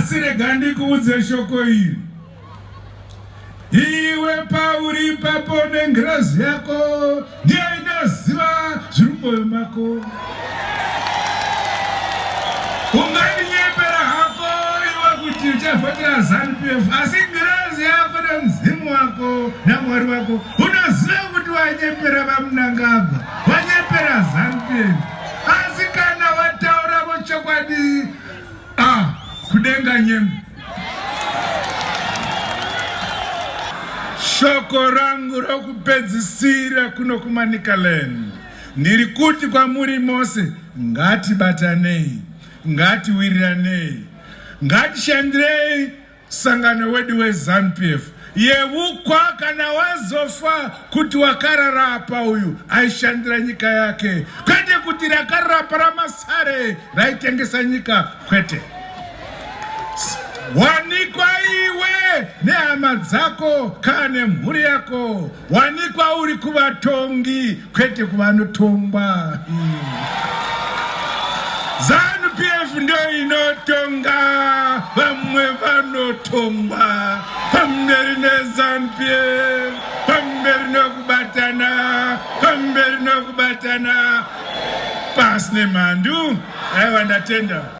Asi rega ndikuudze shoko iri. Iwe pauri ipapo nengirazi yako ndiyo inoziva zviri mumwoyo mako. Ungandinyepera hako iwe kuti uchavhotera Zanu PF, asi ngirazi yako nemudzimu wako naMwari wako unoziva kuti wanyepera VaMnangagwa, wanyepera Zanu PF. Asi kana watauravo chokwadi, ah, kudenga nyengo. Shoko rangu rokupedzisira kuno kuManicaland ndiri kuti kwamuri mose, ngatibatanei, ngatiwiriranei, ngatishandirei sangano wedu weZanu PF. Yevukwa kana wazofa kuti wakararapa uyu aishandira nyika yake, kwete kuti rakararapa ramasare raitengesa nyika, kwete. Wanikwa iwe nehama dzako kana nemhuri yako, wanikwa uri kuvatongi kwete kuvanotongwa. Zanu PF ndio inotonga, vamwe vanotongwa. Pamberi neZanu PF, pamberi nekubatana, pamberi nekubatana, pasi nemhandu. Aiwa, ndatenda.